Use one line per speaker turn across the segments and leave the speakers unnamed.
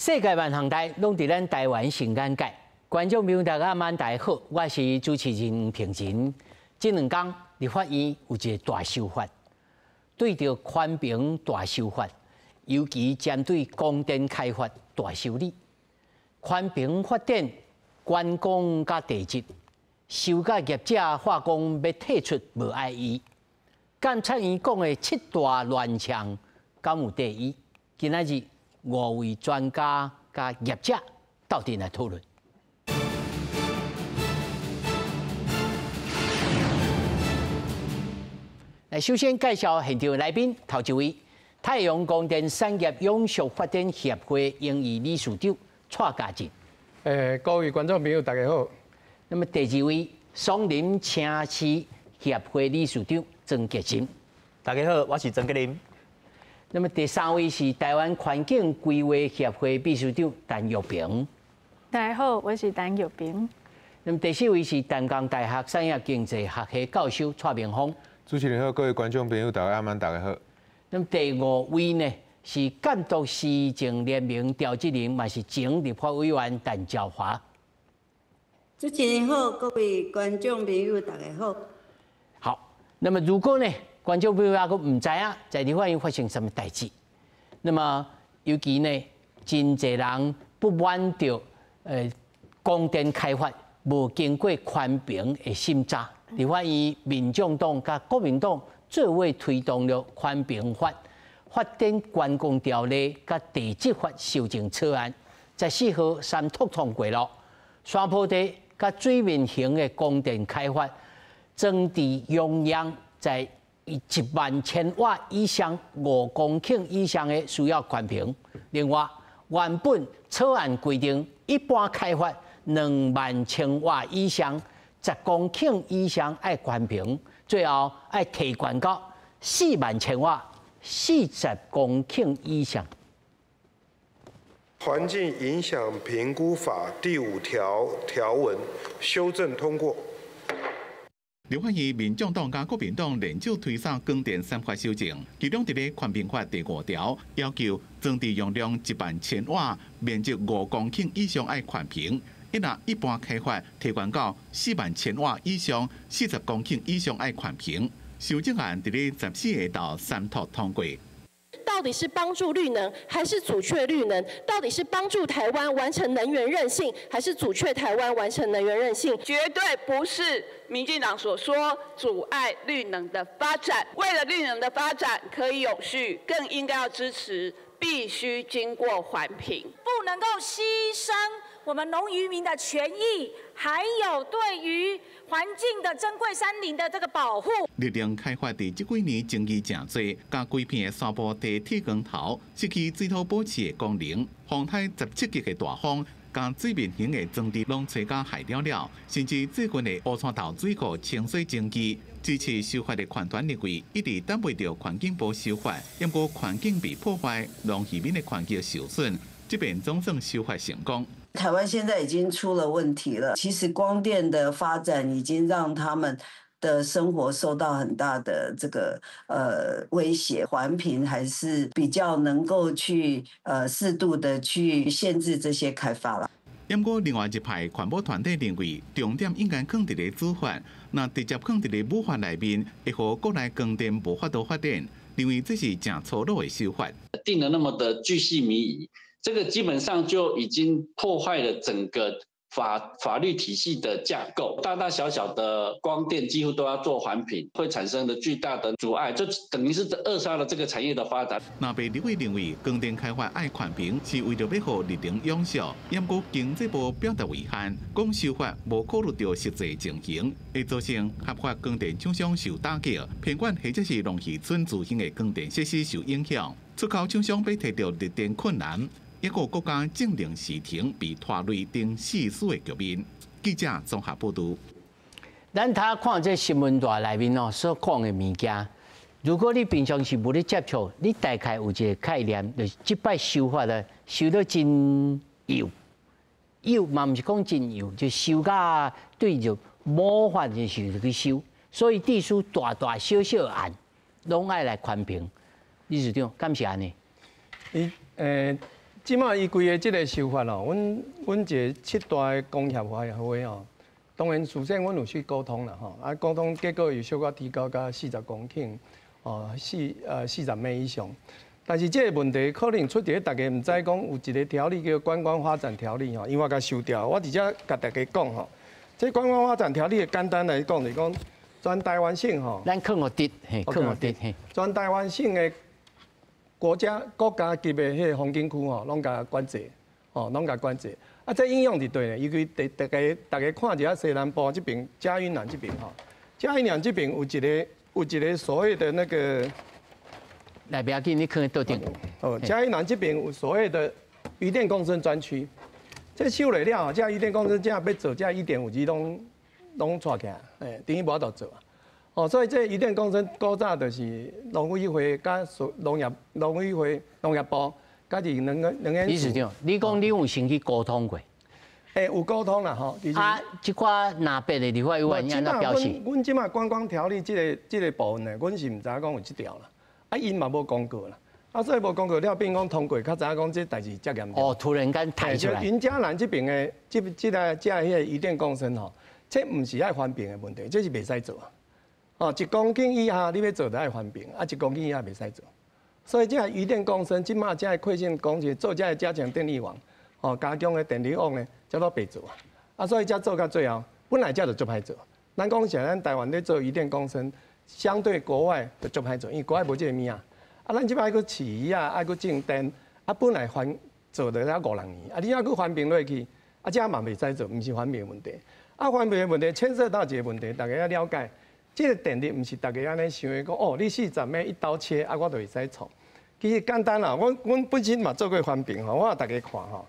世界萬項代攏佇咱台灣新眼界。觀眾朋友大家晚大好，我是主持人平仁。這兩工立法院有一個大修法，對著環評大修法，尤其針對光電開發大修理，環評發展、觀光佮地質，修甲業者話講欲退出無愛意。監察院講的七大亂象，敢有第一？今仔日五位專家佮業者鬥陣來討論。來，首先介紹現場來賓，頭一位太陽光電產業永續發展協會榮譽理事長蔡家進。
各位觀眾朋友，大家好。
那麼第二位松林城市協會理事長曾杰林。
大家好，我是曾杰林。
那麼第三位是台灣環境規劃協會秘書長陳玉萍。
大家好，我是陳玉萍。
那麼第四位是淡江大學產業經濟學系教授蔡明峰。
主持人好，各位觀眾朋友，大家晚安，大家好。
那麼第五位呢是監督市政聯盟召集人，嘛是前立法委員陳昭華。
主持人好，各位觀眾朋友，大家好。
好，那麼如果呢，觀眾朋友猶閣毋知影，在立法院發生啥物代誌，那麼尤其呢，真濟人不滿著光電開發無經過環評的審查，立法院民眾黨佮國民黨做伙推動了環評法、發展觀光條例佮地質法修正草案，14號三讀通過了。山坡地佮水面型的光電開發，裝置容量在1萬千瓦以上、5公頃以上的需要環評。另外，原本草案規定，一般開發2萬千瓦以上、10公頃以上愛環評，最後愛提懸到4萬千瓦、40公頃以上。
環境影響評估法第五條條文修正通過。
立法院民眾黨佮國民黨聯手推捒光電三法修正，其中佇咧環評法第五條要求裝置容量1萬千瓦、面積5公頃以上愛環評，一若一般開發提懸到4萬千瓦以上、40公頃以上愛環評。修正案佇咧14下晝三讀通過。
到底是幫助綠能，還是阻卻綠能？到底是幫助台灣完成能源韌性，還是阻卻台灣完成能源韌性？
絕對不是民進黨所說阻礙綠能的發展。為了綠能的發展可以永續，更應該要支持，必須經過環評，
不能夠犧牲我們農漁民的權益，還有對於環境的珍貴山林的這個保護。
綠能開發佇這幾年爭議誠濟，共規片的山坡地剃光頭，失去水土保持的功能，風颱17級的大風，共水面型的裝置攏吹甲害了了，甚至最近的烏山頭水庫清水爭議，支持修法的團體認為，一直等袂著環境部修法，毋過環境被破壞，農漁民的權益受損，這遍總算修法成功。
台灣現在已經出了問題了。其實光電的發展已經讓他們的生活受到很大的這個威脅。環評還是比較能夠去適度的去限制這些開發啦。
毋過另外一派環保團體認為，重點應該放佇咧主法，若直接放佇咧母法內面，會予國內光電無法度發展，認為這是誠粗魯的修法。
定得那麼的鉅細靡遺。這個基本上就已經破壞了整個法律體系的架構，大大小小的光電幾乎都要做環評，會產生的巨大的阻礙，就等於是扼殺了這個產業的發展。
那被立委認為，光電開發愛環評是為著欲予綠能永續，毋過經濟部表達遺憾，講修法無考慮著實際情形，會造成合法光電廠商受打擊，偏遠或者是農漁村自行的光電設施受影響，出口廠商欲提著綠電困難。一個國家政令時程被拖累等四輸的局面。記者綜合報導。
咱頭看這新聞台內面哦所講的物件，如果你平常時無咧接觸，你大概有一個概念，就是這擺修法咧，修得真幼，幼嘛毋是講真幼，就修甲對著母法的時候去修，所以必須大大小小案攏愛來環評。理事長，敢是按呢？
伊。這馬伊規个這个修法哦，阮一个七大的工協會哦，當然事先阮有去溝通啦吼，啊溝通結果有小可提高到40公頃，哦40米以上。但是這个問題可能出佇咧大家毋知講有一个條例叫《觀光發展條例》吼，因為我共修掉，我直接共大家講吼，這觀光發展條例簡單來講就是講，全台灣省吼，
咱囥予直，嘿，囥予直，嘿，
全台灣省的國家級的彼个風景區吼，攏共管制，吼，攏共管制。啊，這影響佇佗呢？尤其大家看一下西南部這邊，嘉雲南這邊吼，嘉雲南這邊有一個所謂的那個，
來不要緊，你囥佇桌頂。
哦，嘉義南這邊有所謂的漁電共生專區，這修落了後，這漁電共生這欲做這1.5G 攏掣起來，欸，等於無法度做啊。哦，所以這漁電共生古早就是農委會佮農委會農業部，佮是兩個。
理事長，你講你有先去溝通過？
欸，有溝通啦吼。
啊，這寡南北的立法委員按怎表示？
阮這馬觀光條例這个部分呢，阮是毋知影講有這條啦。啊，𪜶嘛無公告啦。啊，所以無公告了，變講通過，較知影講這代誌遮嚴重。
哦，突然間提出來。
雲嘉南這邊的這彼个漁電共生吼，這毋是愛環評的問題，這是袂使做啊。哦，1公頃以下你欲做就愛環評，啊，1公頃以下袂使做。所以這个漁電共生，這馬這个饋線工程做這个加強電力網，哦，加強的電力網呢，才攏白做啊。啊，所以才做到最後，本來這就足歹做。咱講實咱台灣咧做漁電共生，相對國外就足歹做，因為國外無這个物啊。啊，咱這擺閣飼魚啊，愛閣種電，啊，本來環做了才五六年，啊，你猶閣環評落去，啊，這嘛袂使做，毋是環評的問題。啊，環評的問題牽涉到一個問題，大家要了解。這个電力毋是大家按呢想的，講哦，你40米一刀切，啊，我就會使創。其實簡單啦，阮本身嘛做過環評吼，我予大家看吼。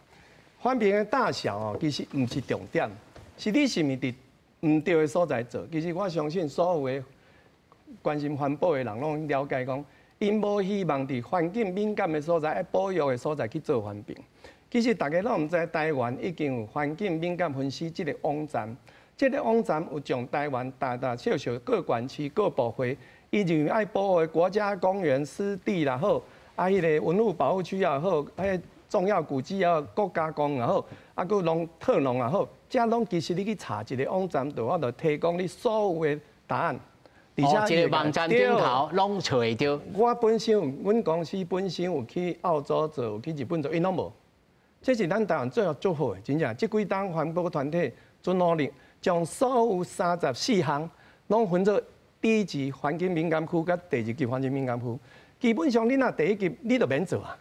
環評的大小吼，其實毋是重點，是你是毋是佇毋對的所在做。其實我相信所有的關心環保的人攏了解講，𪜶無希望佇環境敏感的所在、愛保育的所在去做環評。其實大家攏毋知，台灣已經有環境敏感分析這个網站。這个網站有將台灣大大小小各縣市各部會，伊認為愛保護的國家公園、濕地也好，啊，彼个文物保護區也好，彼个重要古蹟也好，國家公園也好，啊，閣農特農也好，這攏其實你去查一个網站，就有法度提供你所有的答案。
而且這个網站頂頭攏揣會著。
我本身有，阮公司本身有去澳洲做，有去日本做，𪜶攏無。這是咱台灣做足好的，真正。這幾冬環保團體真努力。將所有34項攏分做第一級環境敏感區佮第二級環境敏感區。基本上你若第一級，你就免做啊，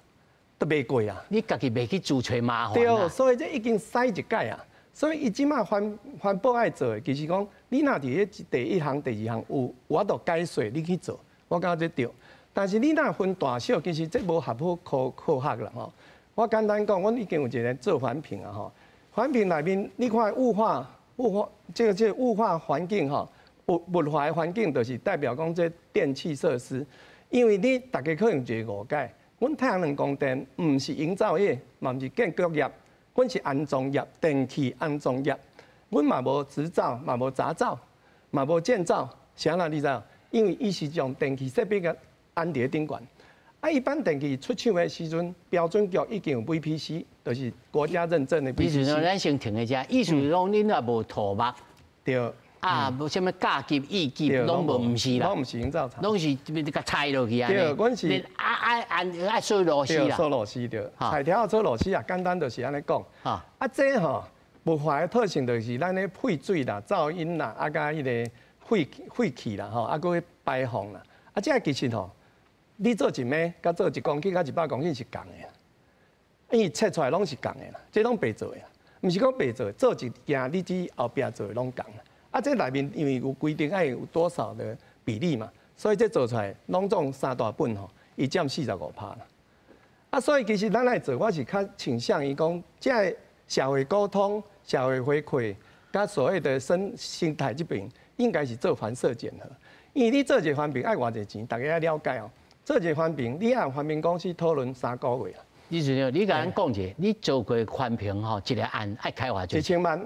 都袂過啊。
你家己袂去自揣麻煩。
對，所以這已經篩一擺啊。所以伊這馬環保愛做的，其實講你若佇咧第一項、第二項有法度解說，你去做，我感覺這對。但是你若分大小，其實這無合乎科學啦吼。我簡單講，阮已經有一個做環評啊吼。環評內面，你看物化。物化這個物化環境吼，物化的環境就是代表講這電器設施，因為你大家可能有一個誤解，阮太陽能光電毋是營造業，嘛毋是建築業，阮是安裝業，電器安裝業，阮嘛無執照，嘛無雜照，嘛無建造，啥啦？你知影？因為伊是將電器設備共安佇咧頂懸。啊，一般電器出廠的時陣，標準局已經有 VPC，就是國家認證的 VPC。
意思說，咱先停一下，意思講恁也無土木，
對，
啊，無啥物甲級、乙級，攏無，毋是啦，
攏毋是營造廠，
攏是共拆落去啊。
對，阮是
啊啊按愛鎖螺絲啦，
鎖螺絲對，彩條鎖螺絲啊，簡單就是按呢講。啊，這吼物化的特性就是咱的廢水啦、噪音啦，啊，佮彼个廢氣啦，吼，啊，閣排放啦，啊，這其實吼。你做1米，佮做1公頃、佮100公頃是仝的，因為測出來攏是仝的啦，這攏白做的啦，毋是講白做，做一件你只後壁做的攏仝。啊，這內面因為有規定愛有多少的比例嘛，所以這做出來攏總三大本吼，伊佔45%啦。啊，所以其實咱來做，我是較傾向於講，這个社會溝通、社會回饋，佮所謂的生態這邊，應該是做環社檢核。因為你做一个環評愛偌濟錢，大家愛了解哦。做一个環評，你愛環評公司討論3個月啊。
你是你共咱講者，你做過環評吼，一個案愛開偌濟？1000
萬。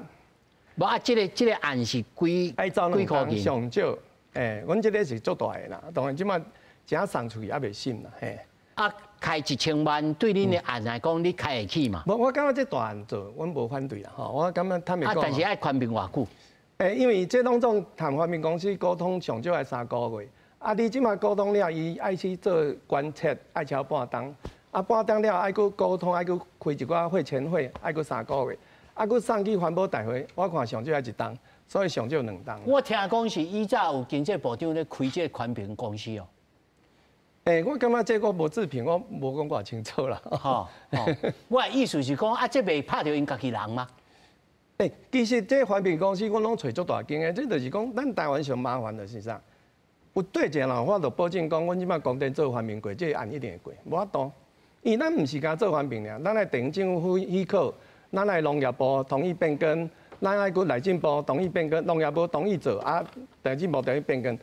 無啊，這个案是幾
愛走兩工上少，欸，阮這个是足大的啦，當然這馬誠送出去猶未審啦，嘿。
啊，開1000萬對恁的案來講，你開會起嘛？
無，我感覺這大案做，阮無反對啦，吼。我感覺坦白講，
啊，但是愛環評偌久？
欸，因為這攏總談環評公司溝通上少愛3個月。啊，你這馬溝通了，伊愛去做觀測，愛超半冬。啊，半冬了愛閣溝通，愛閣開一寡會前會，愛閣3個月。啊，閣送去環保大會，我看上少愛一冬，所以上少兩冬。
我聽講是以早有經濟部長咧開這個環評公司哦。
欸，我感覺這個無置評，我無講偌清楚啦。
吼，我的意思是講，啊，這袂拍著𪜶家己人嗎？
欸，其實這環評公司阮攏揣足大間的，這就是講咱台灣上麻煩的是啥？有對一個人，我就保證講，阮這擺光電做環評過，這個案一定會過，無法度。因為咱毋是干做環評爾，咱愛地方政府許可，咱愛農業部同意變更，咱愛閣內政部同意變更，農業部同意做，啊，內政部同意變更。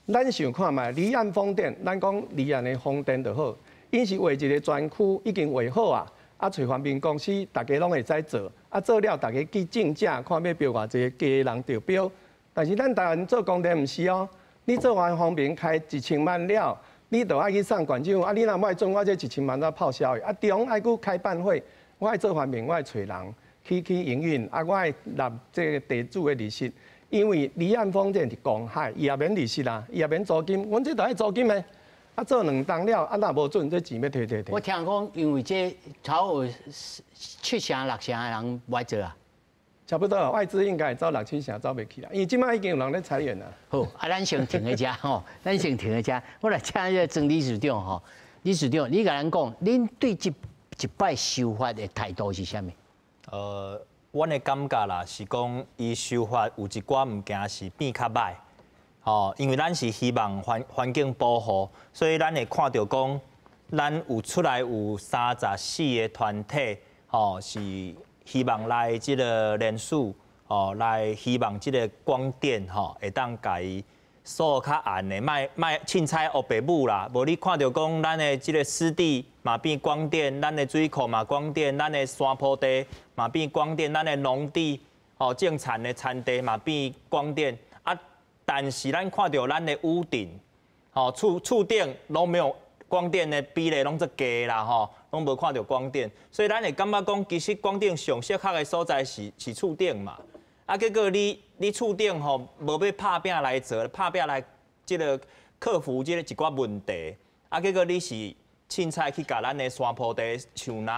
咱想看覓，離岸風電，咱講離岸的風電就好，𪜶是劃一個專區，已經劃好啊，啊，揣環評公司，大家攏會使做，啊，做了大家去競價，看欲標偌濟，低的人著標。但是咱台灣做光電毋是哦，你做完環評開1000萬了，你就愛去送縣政府，啊，你若無愛準我這1000萬怎報銷的？啊，中愛閣開辦會，我愛做環評，我愛揣人去營運，啊，我愛納這個地主的利息。因為離岸風電是公海，伊也免利息啦，伊也免租金，阮這都愛租金的。啊，做兩冬了，啊，若無準，這錢欲提提提。
我聽講，因為這超過七成六成的人無愛做啊。
差不多，外資應該走六七成走袂去啦，因為這擺已經有人咧裁員啦。
好，啊，咱先停一下吼，咱先停一下。我來請這個曾理事長吼，理事長，你共咱講，恁對這一擺修法的態度是啥物？
阮的感覺啦，是講伊修法有一寡物件是變較歹，吼，因為咱是希望環境保護，所以咱會看著講，咱有出來有34個團體，吼，是希望來這個聯署，吼，來希望這個光電，吼，會當共伊鎖較嚴的，莫莫凊彩烏白舞啦，無你看著講咱的這個濕地嘛變光電，咱的水庫嘛光電，咱的山坡地嘛變光電，咱的農地吼種田的田地嘛變光電啊。但是咱看著咱的屋頂，吼厝厝頂攏沒有光電的比例攏足低啦吼，攏無看著光電，所以咱會感覺講，其實光電上適合的所在是厝頂嘛。啊，結果你厝頂吼無欲拍拚來做，拍拚來這個克服這個一寡問題。啊，結果你是凊彩去共咱的山坡地、樹林、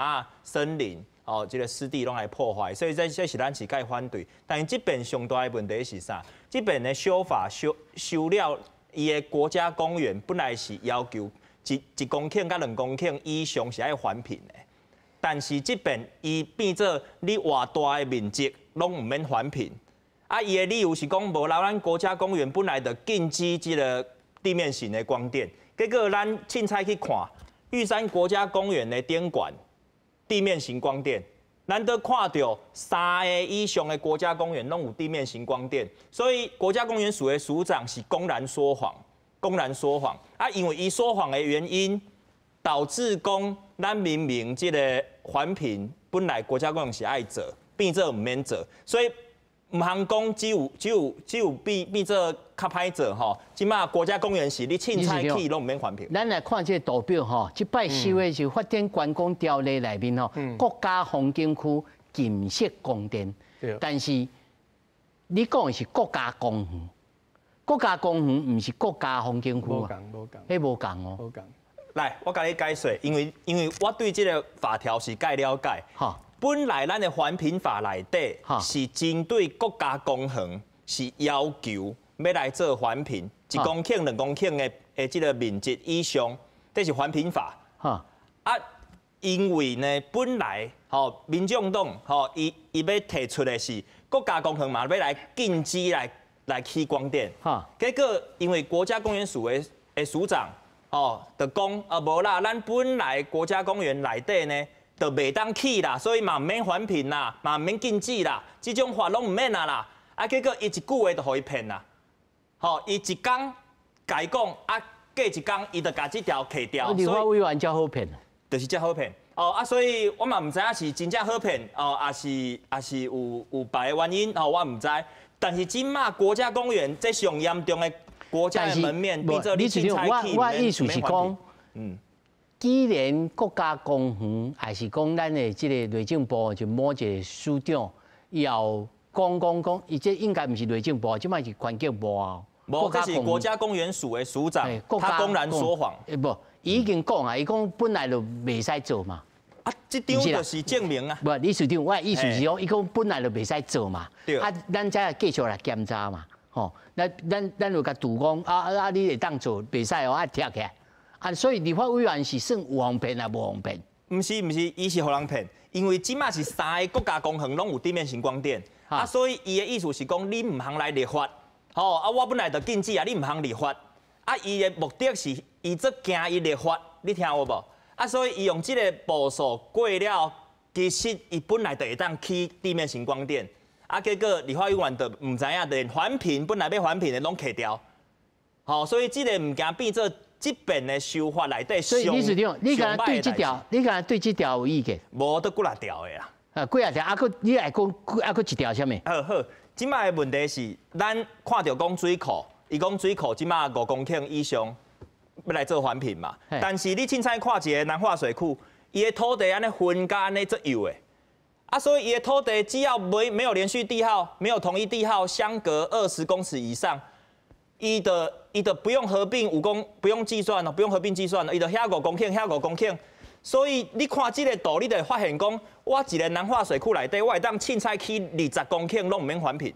森林，哦，這個濕地攏來破壞，所以這是咱是共伊反對。但是這邊上大的問題是啥？這邊的修法修修了，伊的國家公園本來是要求一公頃佮2公頃以上是愛環評的，但是這邊伊變做你偌大的面積攏毋免環評。啊，伊的理由是講無啦，咱國家公園本來就禁止這個地面型的光電，結果咱凊彩去看玉山國家公園的頂懸地面型光電，咱都看著3個以上的國家公園攏有地面型光電，所以國家公園署的署長是公然說謊，公然說謊。啊，因為伊說謊的原因，導致講咱明明這個環評本來國家公園是愛做，變做毋免做，所以毋通講只有變做較歹做吼。這馬國家公園是你凊彩去攏毋免環評。
咱來看這個圖表吼，這擺修的是發展觀光條例內面吼，國家風景區禁設光電，但是你講的是國家公園，國家公園毋是國家風景區啊，
無仝，
彼無仝哦。
無仝。
來，我共你解說，因為我對這個法條是蓋了解。本來咱的環評法內底是針對國家公園是要求欲來做環評，1公頃、2公頃的這個面積以上，這是環評法。啊，因為呢，本來吼民眾黨吼伊欲提出的是國家公園嘛，欲來禁止來起光電。結果因為國家公園署的署長哦，就講啊無啦，咱本來國家公園內底呢，就袂當起啦，所以嘛毋免環評啦，嘛毋免禁止啦，這種法攏毋免啊啦。啊，結果伊一句話就予伊騙啦。吼，伊一工共伊講，啊，過一工伊就共這條撤掉。
立法委員遮好騙，
就是遮好騙。哦啊，所以我嘛毋知影是真正好騙，哦，抑是有別个原因，哦，我毋知。但是這馬國家公園這上嚴重的國家的門面，變做你凊彩
去，我意思是講，既然國家公園，還是講咱的這个內政部就某一个署長，伊有講講講，伊這應該毋是內政部，這擺是環境部啊。
無，這是國家公園署的署長，他公然說謊。
無，伊已經講啊，伊講本來就袂使做嘛。
啊，這張就是證明啊。
無，李署長，我的意思是講，伊講本來就袂使做嘛。
對。
啊，咱才繼續來檢查嘛。吼，咱就共杜講，啊啊，你會當做，袂使哦，愛拆起來。啊，所以立法委員是算有予騙抑無予騙？
毋是毋是，伊是予人騙，因為這馬是三个國家公園攏有地面型光電，啊，所以伊的意思是講，你毋通來立法，吼，啊，我本來就禁止啊，你毋通立法，啊，伊的目的是伊足驚伊立法，你聽有無？啊，所以伊用這个步數過了，其實伊本來就會當起地面型光電，啊，結果立法委員就毋知影，連環評本來欲環評的攏撤掉，吼，所以這个物件變做。這邊的修法內底，
所以李署長，你敢若對這條，你敢若對這條有意見？
無得幾若條的啦。
啊，幾若條，啊，閣你來講，啊，閣一條啥物？
好好，這擺的問題是，咱看著講水庫，伊講水庫這擺5公頃以上欲來做環評嘛。但是你凊彩看一个南化水庫，伊的土地按呢分甲按呢足幼的，啊，所以伊的土地只要沒有連續地號，沒有同一地號相隔20公尺以上。伊就不用合併五公，不用計算咯，不用合併計算咯，伊就遐5公頃，遐五公頃。所以你看這个圖，你就會發現講，我一个南化水庫內底，我會當凊彩起20公頃，攏毋免環評。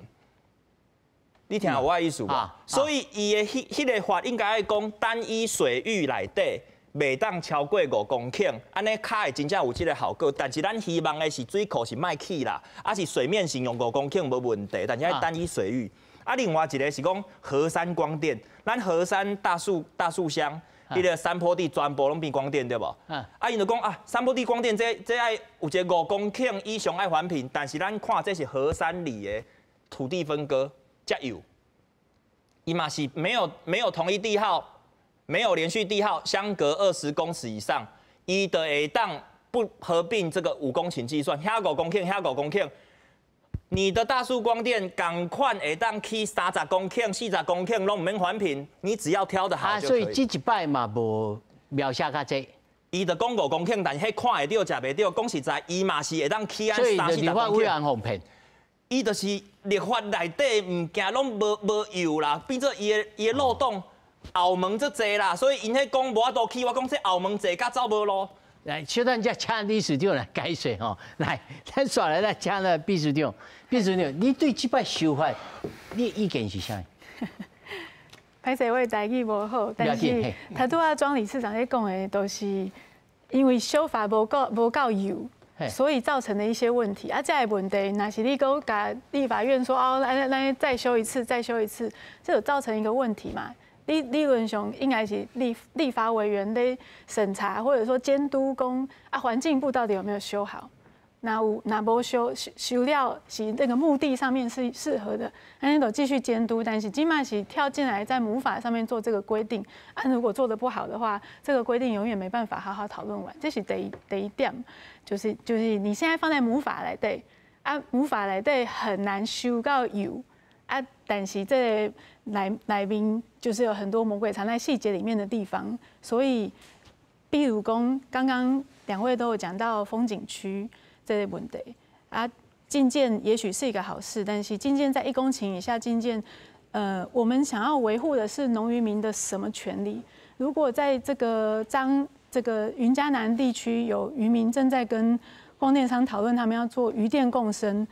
你聽有我的意思無？所以伊的彼个法應該愛講單一水域內底袂當超過5公頃，按呢較會真正有這个效果。但是咱希望的是水庫是莫起啦，啊是水面型用五公頃無問題，但是愛單一水域。啊，另外一个是講禾山光電，咱禾山大樹鄉，彼个山坡地全部攏變光電對無？啊，𪜶就講啊，山坡地光電這愛有一个5公頃以上愛環評，但是咱看這是禾山里的土地分割，才有，伊嘛是沒有同一地號，沒有連續地號，相隔20公尺以上，伊就會當不合併這個5公頃計算，遐五公頃，遐五公頃。你的大樹光電仝款會當起30公頃、40公頃，攏毋免環評，你只要挑得好就可以。
啊，所以這一擺嘛無描寫較濟。
伊就講5公頃，但是彼看會著、食袂著。講實在，伊嘛是會當起按三四十公頃。
所以立法委員予騙。
伊就是立法內底物件攏無幼啦，變做伊的漏洞後門足濟啦，所以𪜶彼講無法度起，我講這後門濟甲走無路。
來，小等下請理事長來解說吼。來，咱紲來來請那秘書長。秘書長，你對這擺修法，你的意見是啥？
歹勢，我的台語無好，但是頭拄仔莊理事長咧講的，都是因為修法無夠幼，所以造成的一些問題。啊，這个問題，若是你閣共立法院說哦，來再修一次，再修一次，這有造成一個問題嘛？理論上應該是立法委員的審查或者說監督講啊，環境部到底有沒有修好？若有若無修修了是那個目的上面是適合的，按呢都繼續監督。但是這馬是跳進來在母法上面做這個規定，啊，如果做得不好的話，這個規定永遠沒辦法好好討論完。這是第一點，就是你現在放在母法內底，啊，母法內底很難修到幼。啊，但是這个內面就是有很多魔鬼藏在細節裡面的地方，所以，比如講，剛剛兩位都有講到風景區這個問題，啊，禁建也許是一個好事，但是禁建在1公頃以下禁建，我們想要維護的是農漁民的什麼權利？如果在這個彰這個雲嘉南地區有漁民正在跟光電商討論，他們要做漁電共生。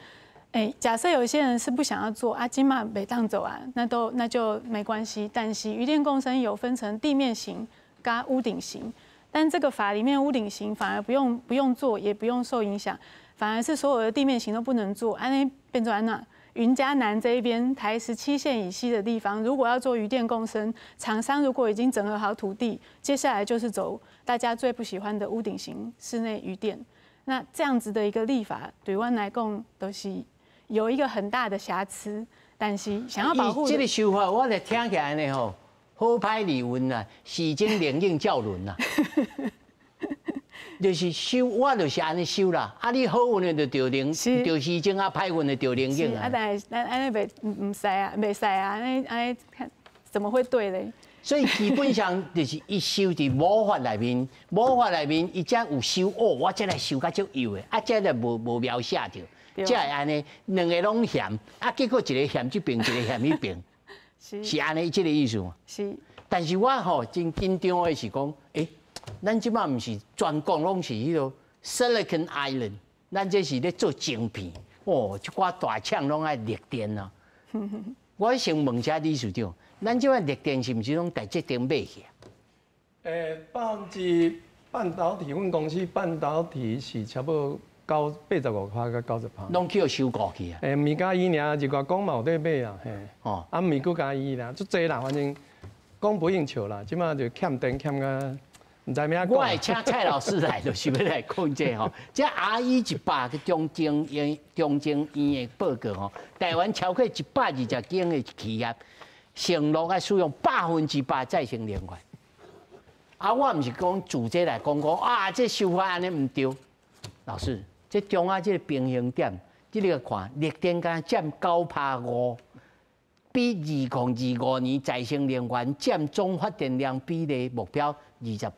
欸，假設有一些人是不想要做啊，這馬袂當做啊，那就沒關係。但是漁電共生有分成地面型佮屋頂型，但這個法裡面屋頂型反而不用做，也不用受影響，反而是所有的地面型都不能做。按呢變做按怎，雲嘉南這一邊台17線以西的地方，如果要做漁電共生，廠商如果已經整合好土地，接下來就是走大家最不喜歡的屋頂型室內漁電。那這樣子的一個立法，對阮來講都是有一個很大的瑕疵，但是想要保護
這個修法，我來聽起來呢吼，好歹離運啊，時鐘靈應照輪啊，就是修，我就是按呢修啦。啊，你好運的就著靈，著時鐘啊，歹運的著靈應
啊。啊，但是咱按呢袂毋使啊，袂使啊，按呢按呢看怎麼會對咧？
所以基本上就是伊收佇母法內面，母法內面伊才有收哦，我這來收較足幼的，啊，這就無描寫著，才會按呢兩个攏嫌，啊，結果一个嫌這邊，一个嫌彼邊，是按呢這个意思嗎？
是。
但是我吼真緊張的是講，欸，咱這擺毋是全國攏是彼个 Silicon Island，咱這是咧做晶片，哦，這寡大廠攏愛綠電啊。我先問一下理事長，咱這擺綠電是毋是攏台積電買去啊？
欸，半導體，阮公司半導體是差不多85%佮90%。
攏去予收購去啊？
欸，毋敢伊爾，一外講嘛有咧買啊，嘿。哦。啊，毋是閣加伊啦，足濟啦，反正講不應求啦，這擺就欠電欠甲毋知欲按怎。
我會請蔡老師來，就是欲來講這吼，這 RE100的中研院的報告吼，台灣超過120間的企業承諾愛使用100%再生能源。啊，我毋是講自這來講講啊，這修法按呢毋對。老師，這中間這个平衡點，這个看綠電敢佔9.5%，比2025年再生能源佔總發電量比例目標20%，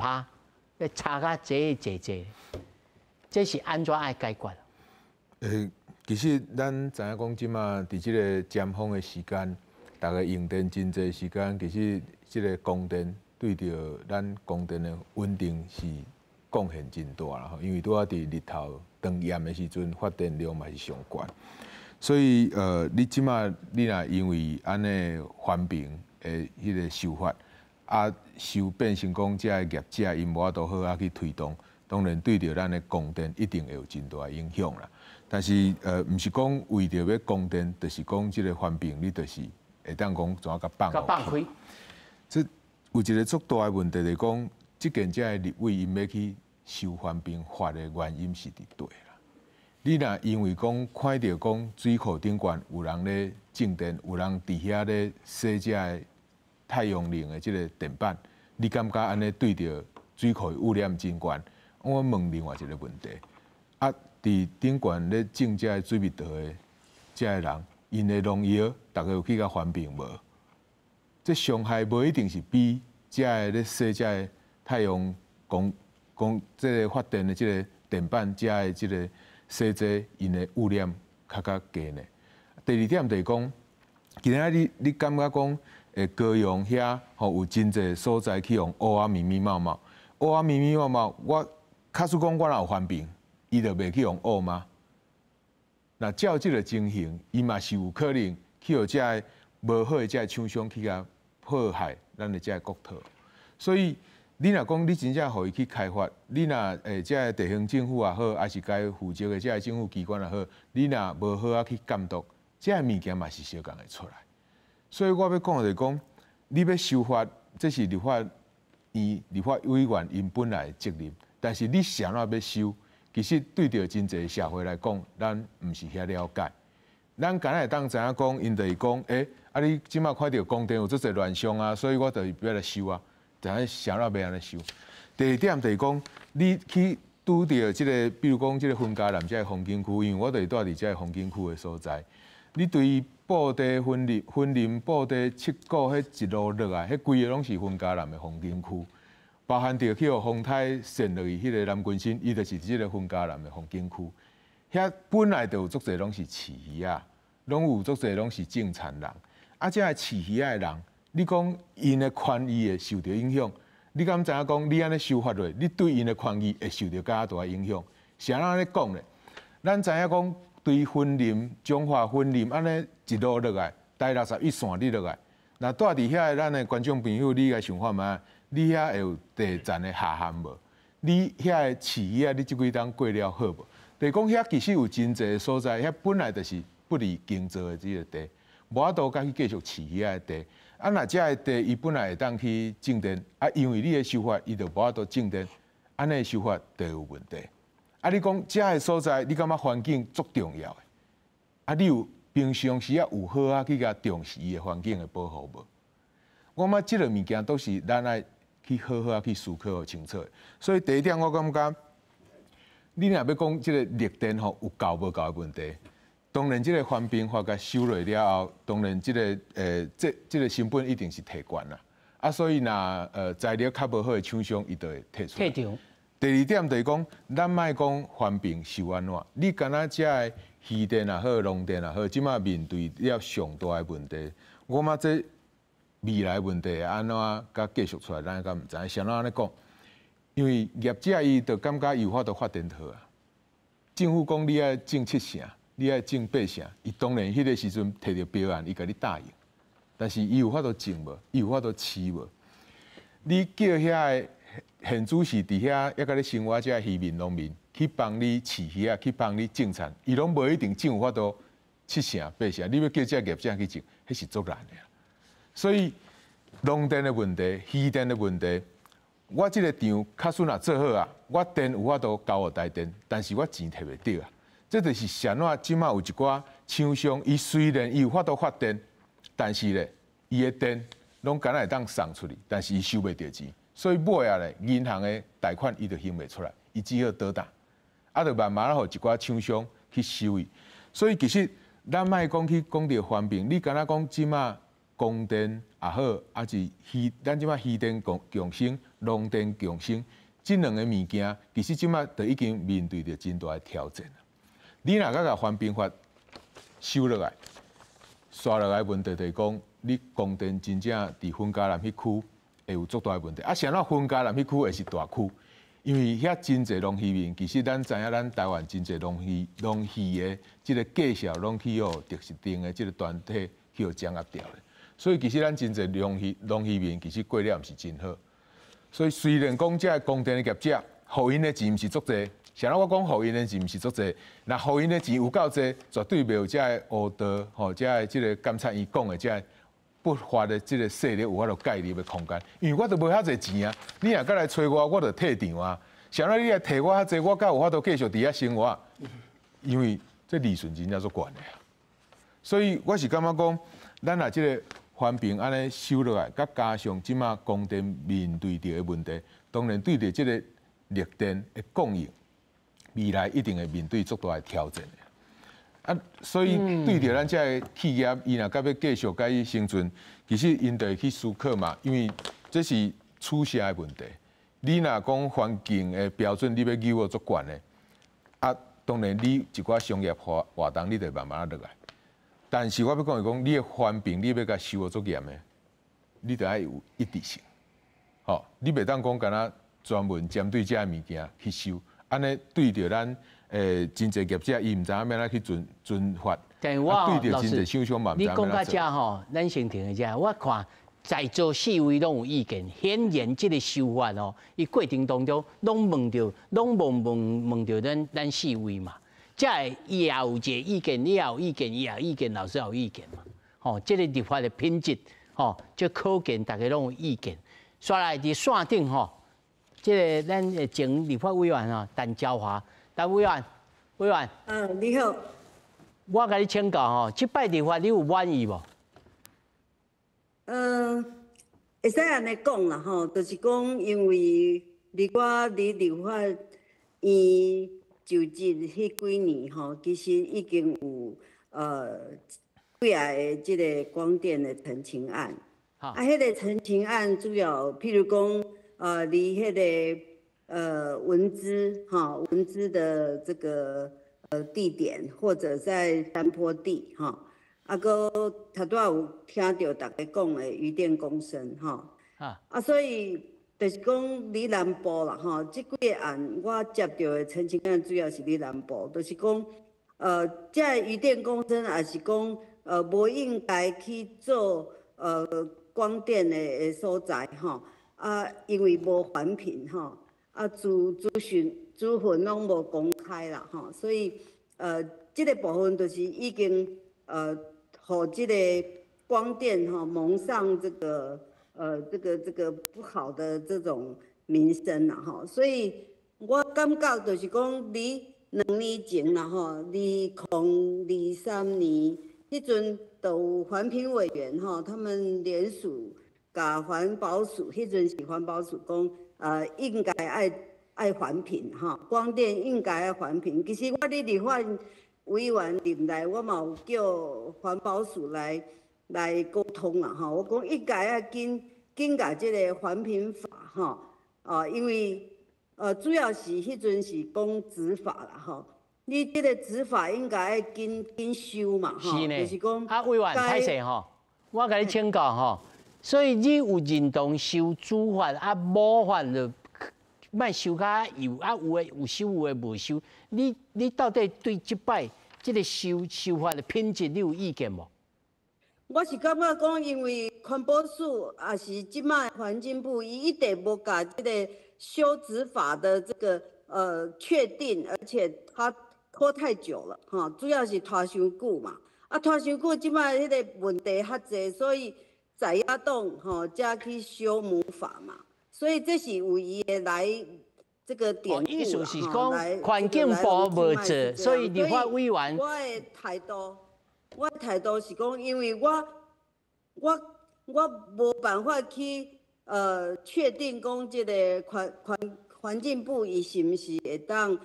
差甲這濟濟，這是按怎愛解決？
欸，其實咱知影講，這馬佇這个尖峰的時間，逐家用電真濟時間，其實這个光電對著咱光電的穩定是貢獻真大啦吼，因為拄仔佇日頭當炎的時陣，發電量嘛是上懸。所以你這馬你若因為按呢環評的彼个修法，啊，修變成講這个業者𪜶無法度好好去推動，當然對著咱的供電一定會有真大的影響啦。但是毋是講為著欲供電，就是講這个環評，你就是會當講怎共放
放開。
這有一个足大的問題，就是講，這件這个立委𪜶欲去修環評法的原因是佇佗啦。你若因為講看著講水庫頂懸有人咧種電，有人佇遐咧洗這个太陽能的這个電板，你感覺按呢對著水庫的污染真懸？我問另外一个問題，啊，佇頂懸咧種這个水蜜桃的這个人，𪜶的農藥，逐家有去共環評無？這傷害無一定是比這个咧洗這个太陽光光這个發電的這个電板這个這个洗這𪜶的污染較低呢。第二點就是講，今仔你感覺講，高雄遐吼有真濟所在去予烏仔密密茂茂，烏仔密密茂茂，我假使講我若有環評，伊就袂去予烏嗎？若照這个情形，伊嘛是有可能去予這个無好的這个廠商去共破壞咱的這个國土。所以你若講你真正予伊去開發，你若這个地方政府也好，抑是該負責的這个政府機關也好，你若無好好去監督，這个物件嘛是相仝會出來。所以我欲講的就是講，你欲修法，這是立法院、立法委員𪜶本來的責任。但是你啥怎欲修，其實對著真濟社會來講，咱毋是遐了解。咱敢若會當知影講，𪜶就是講，欸，啊你這馬看著光電有足濟亂象啊，所以我就是欲來修啊。但是啥怎欲按呢修？第二點就是講，你去拄著這个，比如講這个雲嘉南這个風景區，因為我就是住佇這个風景區的所在，你對布袋雲林、雲林布袋七股彼一路落來，彼規个攏是雲嘉南的風景區，包含著去予風颱扇落去彼个南軍新，伊就是這个雲嘉南的風景區。遐本來就有足濟攏是飼魚仔，攏有足濟攏是種田人。啊，這个飼魚仔的人，你講𪜶的權益會受著影響？你敢知影講你按呢修法落，你對𪜶的權益會受著較大的影響？是按怎咧講咧？咱知影講對雲林、彰化雲林按呢一路落來，台61線你落來，若住佇遐的咱的觀眾朋友，你來想看覓？你遐會有地層的下陷無？你遐的飼魚仔，你這幾冬過了好無？就是講遐其實有真濟所在，遐本來就是不利耕作的這个地，無法度閣去繼續飼魚仔的地。啊，若這个地伊本來會當去種電，啊，因為你的修法，伊就無法度種電，按呢修法就有問題。啊，你講這个所在，你感覺環境足重要的？啊，你有平常時啊有好好去共重視伊的環境的保護無？我感覺這个物件都是咱愛去好好去思考清楚的。所以第一點，我感覺你若欲講這个綠電吼有夠無夠的問題，當然這个環評法共修落了後，當然這个這個成本一定是提懸啦。啊，所以若材料較無好的廠商，伊就會退出。
退場。
第二點就是講，咱莫講環評受按怎，你敢若遮的漁電也好，農電也好，這馬面對了上大的問題，我感覺這未來問題會按怎佮繼續出來，咱敢毋知。啥怎按呢講？因為業者伊就感覺伊有法度發電好啊。政府講你愛種七成，你愛種八成，伊當然彼個時陣提著標案，伊共你答應。但是伊有法度種無？伊有法度飼無？你叫遐個現主時佇遐猶閣咧生活這漁民農民去幫你飼魚仔，去幫你種田，伊攏無一定種有法度七成八成。你欲叫這業者去種，彼是足難的。所以農電的問題、漁電的問題，我這个場確實若做好啊，我電有法度交予台電，但是我錢提袂著啊。這就是啥怎這馬有一寡廠商，伊雖然伊有法度發電，但是咧，伊的電攏敢若會當送出去，但是伊收袂著錢。所以尾仔咧，銀行的貸款伊就還袂出來，伊只好倒擔，啊，就慢慢仔予一寡廠商去收伊。所以其實咱莫講去講著環評，你敢若講這馬光電也好，抑是漁，咱這馬漁電共共生、農電共生，這兩个物件，其實這馬就已經面對著真大的挑戰。你若閣共環評法修落來，紲落來問題就是講，你光電真正佇雲嘉南彼區會有足大的問題。啊，啥怎雲嘉南彼區會是大區？因為遐真濟農漁民，其實咱知影，咱台灣真濟農漁農漁的這个價數攏去予特定的這个團體去予掌握掉咧。所以其實咱真濟農漁農漁民其實過了毋是真好。所以雖然講這个光電的業者，予𪜶的錢毋是足濟，啥怎我講予𪜶的錢毋是足濟？若予𪜶的錢有夠濟，絕對袂有這个烏道吼，這个這个監察院講的這个不法的這个勢力有法度介入的空間，因為我都無遐濟錢啊！你若閣來揣我，我就退場啊！啥怎你來提我遐濟，我敢有法度繼續佇遐生活？因為這利潤真正足懸的啊！所以我是感覺講，咱若這个環評按呢修落來，閣加上這馬光電面對著的問題，當然對著這个綠電的供應，未來一定會面對足大的挑戰。啊，所以對著咱這个企業，伊若閣欲繼續共伊生存，其實𪜶就會去思考嘛，因為這是取捨的問題。你若講環境的標準，你欲要求足懸的，啊，當然你一寡商業活活動，你就慢慢仔落來。但是我欲講是講，你的環評你欲共修予足嚴的，你就愛有一致性。吼，你袂當講敢若專門針對這个物件去修，按呢對著咱。真濟業者伊毋知影欲按怎去遵遵法，
但我
對著真濟廠商嘛，
你講到遮吼，咱先停一下。我看在座四位攏有意見，顯然這个修法哦，伊過程當中攏問著，攏問問問著咱咱四位嘛。這个伊也有一个意見，你也有意見，伊也有意見，老師也有意見嘛。吼，這个立法的品質，吼，這可見大家攏有意見。煞來佇線頂吼，這个咱的前立法委員吼，陳昭華。陳委員，委員。
嗯，你好。
我共你請教吼，這擺立法你有滿意無？
會使按呢講啦吼，就是講因為佇我佇立法院就職彼幾年吼，其實已經有幾仔个這个光電的陳情案。啊，彼个陳情案主要，譬如講，佇彼个文資哈，文資的這個地點，或者在山坡地哈，啊，閣頭拄仔有聽著大家講的漁電共生哈，啊，所以就是講佇南部啦吼，這幾个案我接著的陳情案主要是佇南部，就是講這个漁電共生也是講無應該去做光電的所在吼，啊，因為無環評吼。啊，資資訊資訊攏無公開啦，吼，所以這个部分就是已經予這个光電吼蒙上這个這个這个不好的這種名聲啦，吼，所以我感覺就是講，佇2年前啦，吼，2023年，彼陣就有環評委員吼，他們聯署共環保署，彼陣是環保署講。應該愛愛環評吼，光電應該愛環評。其實我佇立法委員任內，我嘛有叫環保署來來溝通啦吼。我講應該愛緊紧共这个环评法吼，啊，因为主要是彼阵是讲执法啦吼，你这个执法应该爱紧紧修嘛吼，
是呢。
就是讲
啊，委员歹势吼，我共你请教吼，所以你有认同修主法啊，母法就莫修较幼啊，有的有修，有的无修。你到底对这摆这个修法的品质，你有意见无？
我是感觉讲，因为环保署也是这摆环境部，伊一直无共这个修执法的这个确定，而且他拖太久了，哈，主要是拖伤久嘛。啊，拖伤久，这摆彼个问题较济，所以在野党吼才去修母法嘛。所以这是有伊的来这个典故。
意思是讲环境部无做，所以立法委员。
我的态度是讲，因为我无办法去确定讲这个环境部伊是毋是会当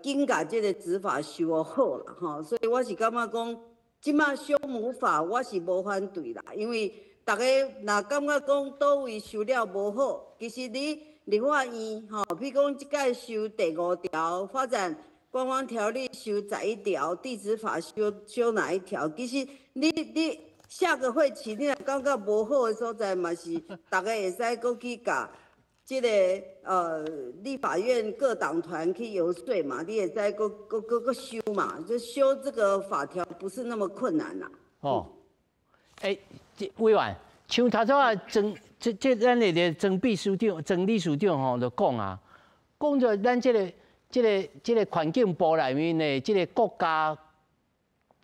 紧共这个执法修好啦吼，所以我是感觉讲，这摆修母法我是无反对啦，因为逐家若感觉讲佗位修了无好，其实你立法院吼，比如讲这届修第五条发展观光条例修11条，地质法修哪一条？其实你下个会期你若感觉无好的所在，嘛是逐家会使阁去共这个立法院各党团去游说嘛，你会使阁阁阁阁修嘛，就修这个法条不是那么困难啦。
哦，欸，这委员，像头拄仔曾这这咱的曾秘书长、曾理事长吼，就讲啊，讲著咱这个环境部内面的这个国家，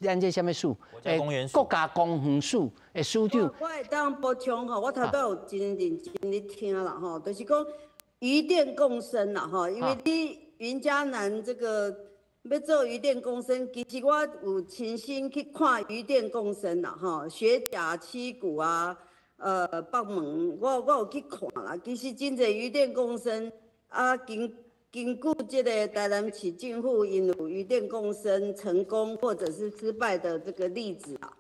咱这啥物署？
国家公园
国家公园署的署长。
我会当补充吼，我头拄有真认真咧听啦吼，就是讲渔电共生啦吼，因为你云嘉南这个欲做渔电共生，其实我有亲身去看渔电共生啦吼，学甲七股啊，北门，我有去看啦。其实真济渔电共生啊，根据这个台南市政府𪜶有渔电共生成功或者是失败的这个例子啊，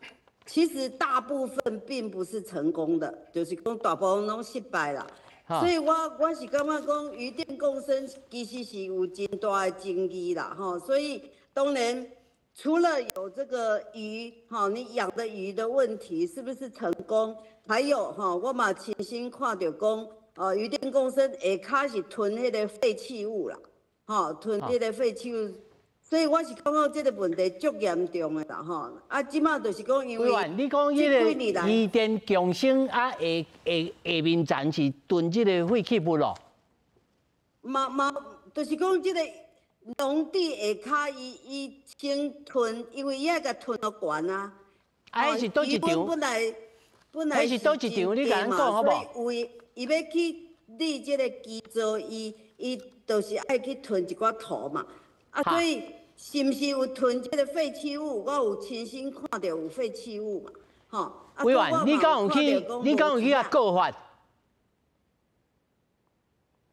其实大部分并不是成功的，就是讲大部分拢失败啦。所以我是感觉讲渔电共生其实是有真大的争议啦，吼。所以当然除了有这个鱼，吼，你养的鱼的问题是不是成功？还有吼，我嘛亲身看著讲。渔电共生下跤是吞彼个废弃物啦，吼，吞彼个废弃物，所以我是感觉这个问题足严重的啦，吼。啊，这摆就是讲因为
你讲彼个渔电共生啊，下下下面层是囤这个废弃物咯？
嘛嘛，就是讲这个农地下跤，伊先吞，因为伊爱共吞予悬啊。
啊，彼是佗一场？
本来
彼是佗一场？你共咱讲好无？
伊欲去立这个基座，伊就是爱去囤一寡土嘛。啊，所以是毋是有囤这个废弃物？我有亲身看著有废弃物嘛，吼。
委员，你敢有去？你敢有去共告发？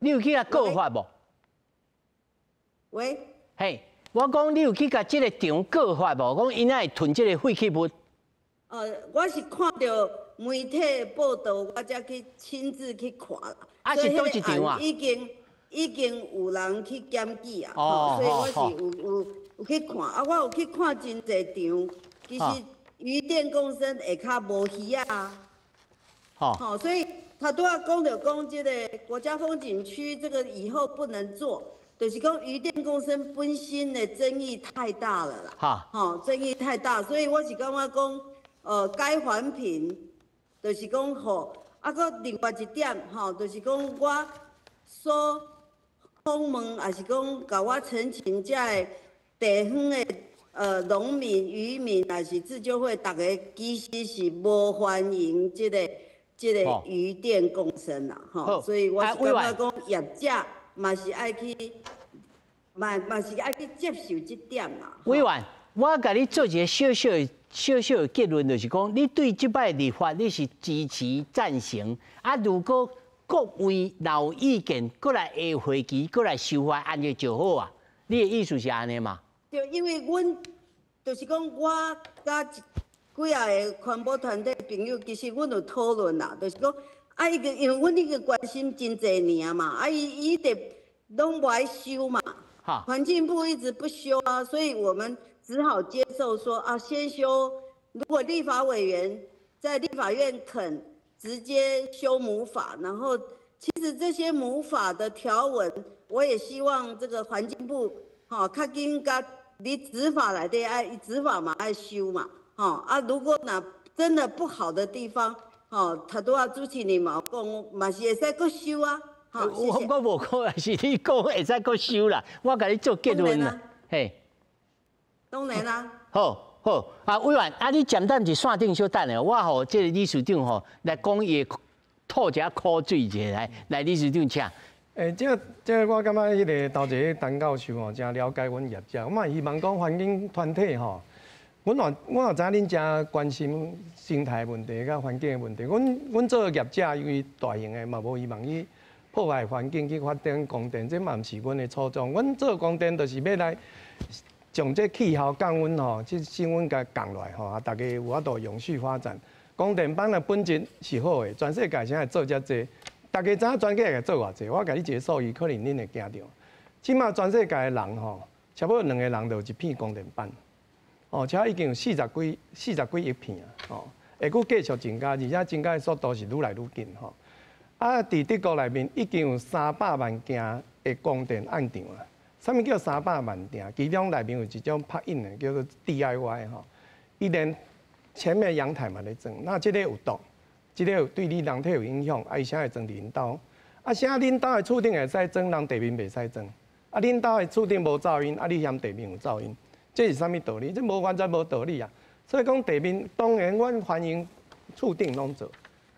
你有去共告发无？
喂？
嘿，我讲你有去共这个场告发无？讲𪜶会囤这个废弃物？
我是看著媒体报道，我才去亲自去看啦。
啊，是佗一场啊？
已经有人去检举啊，所以我是有去看啊，我有去看真济场，其实渔电共生下跤无鱼仔。吼，所以头拄仔讲著讲这个国家风景区这个以后不能做，就是讲渔电共生本身的争议太大了啦。吼，争议太大，所以我是感觉讲，该环评，就是讲吼，啊，阁另外一点吼，就是讲我所访问，也是讲共我陈情遮的地方的农民、渔民，也是自救会，逐家其实是无欢迎这个渔电共生啦，吼，所以我是感觉讲业者嘛是爱去，嘛是爱去接受这点啦。
委员，我共你做一个小小的、小小的结论，就是讲，你对这摆立法你是支持赞成，啊，如果各位若有意见，阁来下会期，阁来修法，按呢就好啊。你的意思是按呢嘛？
对，因为阮就是讲，我佮几仔个环保团体朋友，其实阮有讨论啦，就是讲，啊，伊个因为阮已经关心真济年嘛，啊，伊伊直拢无爱修嘛，环境部一直不修啊，所以我们只好接受说啊，先修。如果立法委员在立法院肯直接修母法，然后其实这些母法的条文，我也希望这个环境部吼较紧共你执法内底爱执法嘛爱修嘛，吼啊，如果若真的不好的地方，吼，头拄仔主持人嘛有讲，嘛是会使阁修啊。好，
我我无讲，是你讲会使阁修啦，我共你做结论啦，嘿。
當然啦。
好，好，啊，委員，啊，你暫等佇線頂小等下，我予這個理事長吼來講伊的吐一下苦水一下來，來理事長請。
欸，這個我感覺彼個頭一个陳教授吼，誠了解阮業者，我嘛希望講環境團體吼，阮也知影恁誠關心生態問題佮環境的問題。阮做業者，因為大型的嘛無希望去破壞環境去發展光電，這嘛毋是阮的初衷。阮做光電就是欲來將這氣候降溫吼，這升溫共降落來吼，啊，大家有法度永續發展。光電板的本質是好的，全世界現在做遮濟。大家知影全世界做偌濟？我共你一個數字，可能恁會驚著。這馬全世界的人吼，差不多兩個人就有一片光電板，哦，這已經有四十幾億片啊，哦，會閣繼續增加，而且增加的速度是愈來愈緊吼。啊，佇德國內面已經有300萬件的光電案場啊。啥物叫300萬件？其中內面有一種拍印的，叫做 DIY 吼，伊連前面陽台嘛咧裝，那這个有毒。這个有對你人體有影響，啊，伊啥會裝佇𪜶兜？啊，啥恁兜的厝頂會使裝，人地面袂使裝。啊，恁兜的厝頂無噪音，啊，你嫌地面有噪音，這是啥物道理？這無完全無道理啊！所以講地面當然阮歡迎厝頂攏做，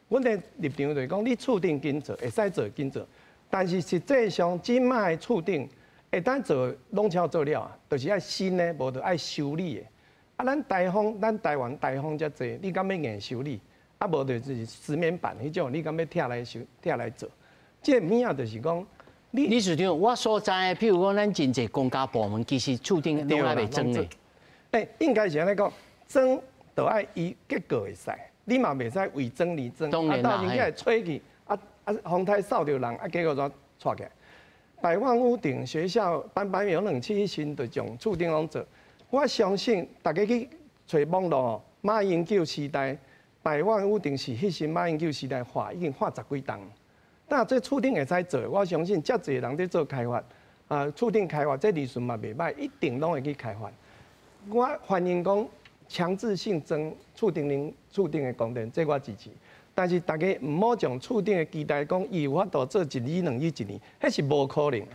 阮的立場就是講，你厝頂緊做，會使做緊做，但是實際上這擺的厝頂會當做攏超做了啊，就是愛新的，無就愛修理的。啊，咱台風，咱台灣台風遮濟，你敢欲硬修理？啊，無就是石棉板彼種，你敢欲拆來修、拆來做？這个物仔就是講，
你理事長，我所知的，譬如講，咱真濟公家部門其實厝頂攏還袂裝的。
欸，應該是按呢講，裝就愛依結構會使，你嘛袂使為裝而裝。啊，到時起來吹去，啊啊，風颱掃著人，啊，結果怎掣起來？百萬屋頂學校班班有冷氣，彼時就將厝頂攏做。我相信大家去揣網路吼，馬英九時代。百萬屋頂是彼時馬英九時代畫，已經畫十幾棟。但這厝頂會使做，我相信遮濟人佇做開發，啊，厝頂開發這利潤嘛袂䆀，一定攏會去開發。我歡迎講強制性裝厝頂頂厝頂的光電，這我支持。但是大家毋好將厝頂的期待講，伊有法度做一日、兩日、一年，彼是無可能的。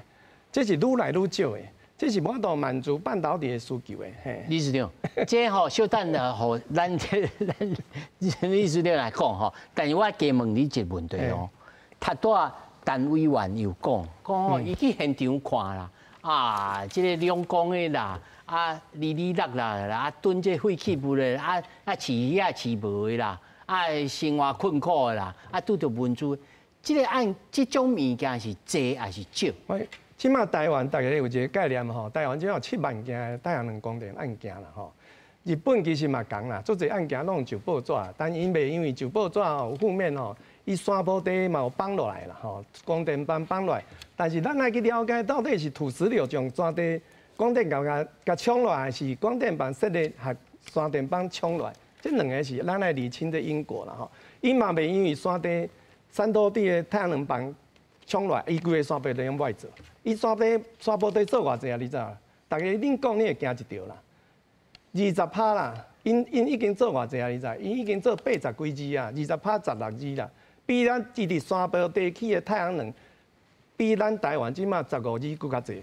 這是愈來愈少的。這是無法度滿足半導體的需求的。嘿，
理事長，這吼小等下，予咱咱理事長來講吼，但是我加問你一個問題哦。頭拄仔陳委員有講，講吼伊去現場看啦，啊，這个兩公的啦，啊，哩哩啦啦，啊，囤這廢棄物的，啊啊，飼魚仔飼無的啦，啊，生活困苦的啦，啊，拄著文字，這个案這種物件是濟還是少？
這馬台灣大家有一个概念吼，台灣這馬有7萬件太陽能光電案件啦吼。日本其實嘛仝啦，足濟案件攏上報紙，但𪜶袂因為上報紙吼有負面吼，伊山坡地嘛有放落來啦吼，光電板放落來。但是咱愛去了解到底是土石流將山地光電共共沖落來，還是光電板設的和山電板沖落來？這兩个是咱愛釐清這因果啦吼。伊嘛袂因為山地山土地的太陽能板沖落來，伊規个山坡地攏無愛做。伊山坡地做偌濟啊？你知無？大家恁講你會驚一著啦。20趴啦，𪜶已經做偌濟啊？你知？𪜶已經做80幾支啊，20趴16支啦。比咱伊佇山坡地起的太陽能，比咱台灣這馬15支閣較濟。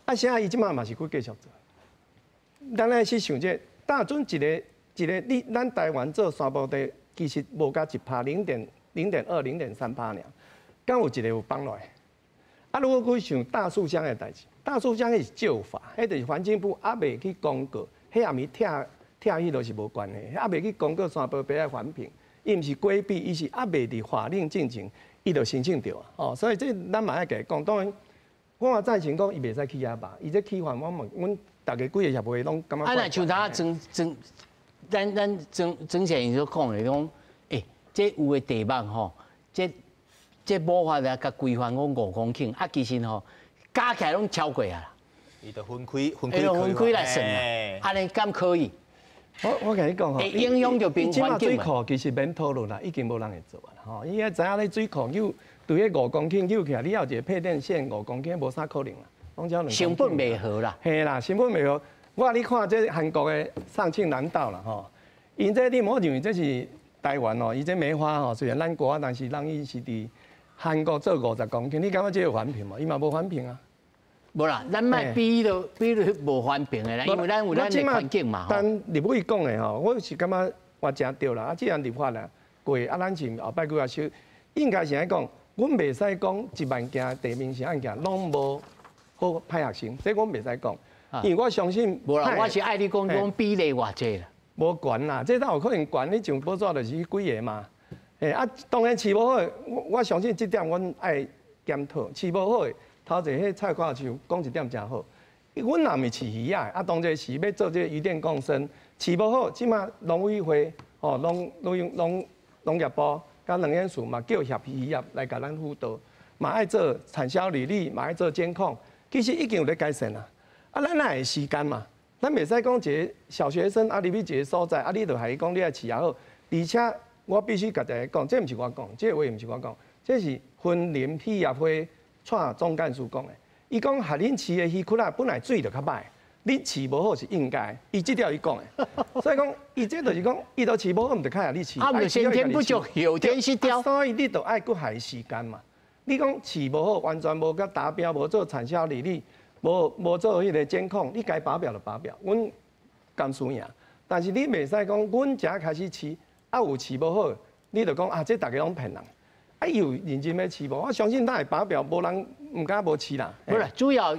啊，啥伊這馬嘛是閣繼續做。咱愛去想這，當陣一个一个，你咱台灣做山坡地，其實無到1趴，0.2、0.3趴爾。敢有一个有放落來？啊，如果去想大樹鄉的代誌，大樹鄉彼是舊法，彼就是環境部猶未去公告，彼也毋拆拆彼落是無關係，猶未去公告山坡地愛環評，伊毋是規避，伊是猶未佇法令進前，伊就申請著啊。哦，所以這咱嘛愛共伊講，當然我嘛贊成講伊袂使起遐吧，伊這起法我嘛，阮逐家規个協會攏感覺。
啊，若像頭曾曾，咱咱曾曾先生所講的講，欸，這有的題目吼。這無法來共規範講5公頃，啊，其實吼加起來攏超過啊啦。
伊就分開分開
分開來算啦，按呢敢可以？
我共你講吼，
會影響著邊環境
水庫其實免討論啦，已經無人會做啊。吼，伊愛知影咧水庫有對彼5公頃有起來，你有一個配電線5公頃無啥可能啦，攏只
成本袂合啦。
嘿啦，成本袂合。我你看這韓國的上慶南道啦，吼，𪜶這你莫認為這是台灣哦，伊這梅花吼，雖然咱國但是人伊是佇韓國做50公頃，你感覺這有環評無？伊嘛無環評啊。
無啦，咱莫比到比到無環評的啦，因為咱有咱的環境嘛。
但立委講的吼，我是感覺我誠對啦。啊，既然立法啦過，啊，咱是後擺閣較修，應該是按呢講，阮袂使講1萬件地面上案件攏無好歹學生，這阮袂使講，因為我相信。
無啦，我是愛你講講比例偌濟啦。
無懸啦，這哪有可能懸？你上報紙就是彼幾个嘛。欸啊，當然飼無好，我相信這點阮愛檢討。飼無好的，頭一彼蔡教授講一點誠好。阮也毋是飼魚仔，啊，當這是欲做這個漁電共生，飼無好，這馬農委會吼農業部佮農業署嘛叫協漁業來共咱輔導，嘛愛做產銷履歷，嘛愛做監控，其實已經有咧改善啦。啊，咱哪會時間嘛？咱袂使講一個小學生啊，入去一個所在啊，你就害伊講你愛飼也好，而且我必須共大家講，這毋是我講，這個話毋是我講，這是雲林漁協會蔡總幹事講的。伊講害恁飼的魚蛆仔本來水就較歹，你飼無好是應該。伊這條伊講的，所以講伊這就是講，伊都飼無好，毋就較害你飼。
啊，毋就先天不足，後天失調。
所以你就愛閣害時間嘛。你講飼無好，完全無佮達標，無做產銷履歷，無做彼個監控，你該拔標就拔標，阮甘輸贏。但是你袂使講，阮才開始飼，啊有飼無好，你就講啊，這逐家攏騙人。啊，伊有認真欲飼無？我相信咱會拔標，無人毋敢無飼啦。
無啦，主要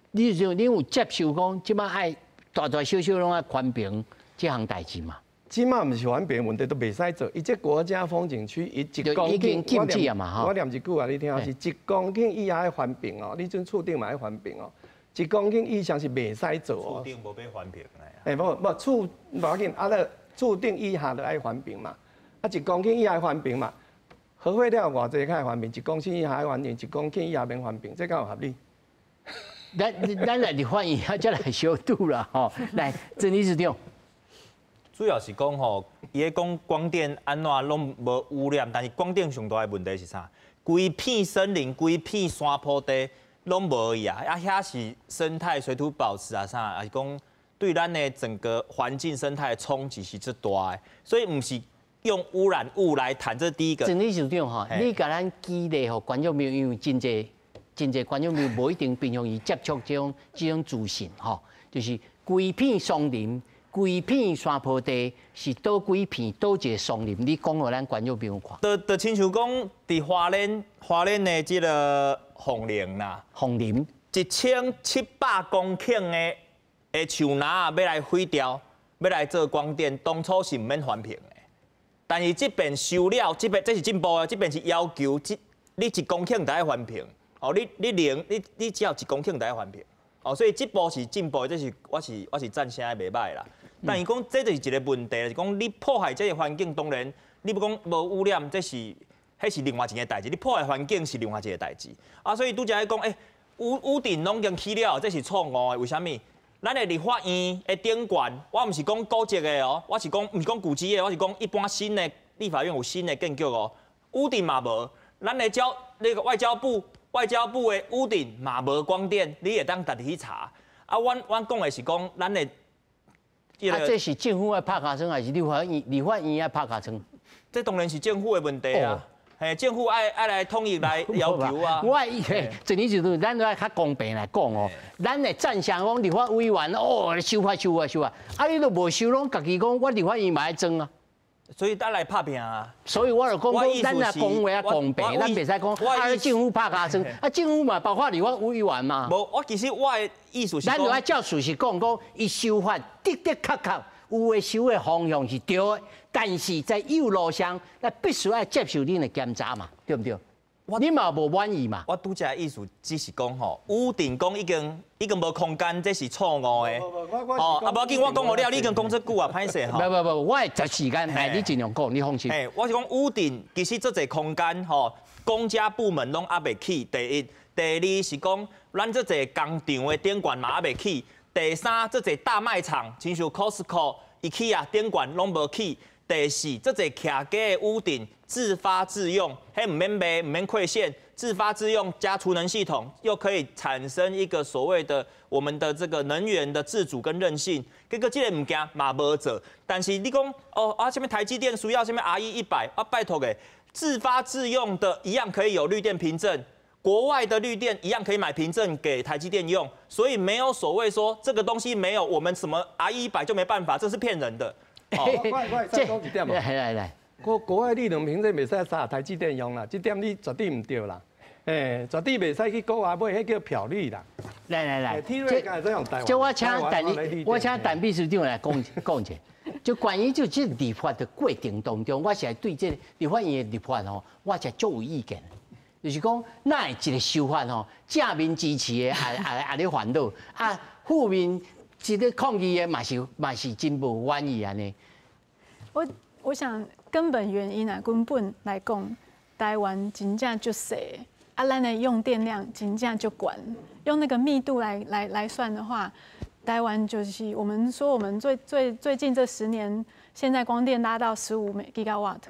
你就你有接受講，這馬愛大大小小攏愛環評這項代誌嘛？
這馬毋是環評問題，都袂使做。伊這國家風景區，伊1公頃
已經禁止啊嘛，
我念一句話你聽，是1公頃以下的環評哦。你陣厝頂嘛愛環評哦，1公頃以上是袂使做
哦。厝頂無欲環評的。
欸，無無厝無要緊，啊咧厝頂以下就愛環評嘛，啊1公頃以下環評嘛。核廢料偌濟較會環評，1公頃以下愛環評，1公頃以下免環評，這敢有合理？
咱來立法院啊，才來相拄啦吼。來，鄭理事長，
主要是講吼，伊咧講光電按怎攏無污染，但是光電上大的問題是啥？規片森林、規片山坡地攏無去啊！啊，遐是生態水土保持啊啥，還是講對咱的整個環境生態的衝擊是足大的，所以毋是用污染物來談，這是第一個。
鄭理事長吼，你共咱舉例予觀眾朋友，因為真濟真濟觀眾朋友無一定平常時接觸這種資訊吼，就是規片松林、規片山坡地是佗幾片、佗一個松林，你講予咱觀眾朋友看。
就親像講，佇花蓮的這個鳳林啦，
鳳林
1700公頃的樹林啊，欲來毀掉，欲來做光電，當初是毋免環評的。但是這邊修了，這邊這是進步的，這邊是要求，這你1公頃就愛環評，哦，你零你你只要1公頃就愛環評，哦，所以這步是進步的，這是我是贊成的，袂䆀啦。但是講這就是一個問題，就是講你破壞這個環境，當然你欲講無污染，這是彼是另外一個代誌，你破壞環境是另外一個代誌。啊，所以拄才咧講，欸，屋頂攏已經起了，這是錯誤的，為啥物？咱的立法院的頂懸，我毋是講古蹟的哦，我是講毋是講舊址的，我是講一般新的立法院有新的建築哦，屋頂嘛無，咱的交那個外交部的屋頂嘛無光電，你會當家己去查。啊，阮講的是講咱的，
啊，這是政府愛拍尻川，還是立法院愛拍尻川？
這當然是政府的問題啊。嘿，政府愛來統一來要求啊！
我嘿，鄭理事長，咱都愛較公平來講哦。咱會贊成講立法委員哦，修法修法修法，啊，你都無修，攏家己講，我立法院嘛愛裝啊。
所以咱來拍拚啊！
所以我就講講，咱若講話啊公平，咱袂使講啊政府拍尻川，啊政府嘛包括立法委員嘛。
無，我其實我的意思是，
咱就愛照事實講，講伊修法的的確確有的修的方向是對的，但是在幼路上，咱必須愛接受恁的檢查嘛，對毋對？你嘛無滿意嘛？
我拄才的意思只是講吼，屋頂講已經無空間，這是錯誤的。哦，啊，無要緊，我講予了，你已經講這久啊，歹勢吼。
無無無，我會執時間，來，你盡量講，你放心。
嘿，我是講屋頂其實這濟空間吼，公家部門攏猶未起。第一，第二是講咱這濟工廠的頂懸嘛猶未起。第三，這濟大賣場，親像 Costco 伊起啊，頂懸攏無起。第四，這濟徛家的屋頂自發自用，彼毋免賣，毋免虧線，自發自用加儲能系統，又可以產生一個所謂的我們的這個能源的自主跟韌性。結果這個物件嘛無做，但是你講哦啊，啥物台積電需要啥物 RE100啊，拜託的，自發自用的一樣可以有綠電憑證。國外的綠電一樣可以買憑證給台積電用，所以沒有所謂說這個東西沒有我們什麼 RE100 就沒辦法，這是騙人的。
我再講一點嘛。
來來來，
國外綠能憑證袂使啥台積電用啦，這點你絕對毋對啦。欸，絕對袂使去國外買，彼叫漂綠啦。
來來來，這我請陳秘書長來講講一下。就關於就這立法的過程當中，我是對這立法院的立法吼，我是足有意見。就是講，哪會一個修法吼，正面支持的也咧煩惱，啊，負面這個抗議的嘛是真無滿意按呢。
我想根本原因啊，根本來講，台灣真正足細，啊，咱的用電量真正足懸，用那個密度來算的話，台灣就是我們說我們最最最近這10年，現在光電拉到15吉瓦特，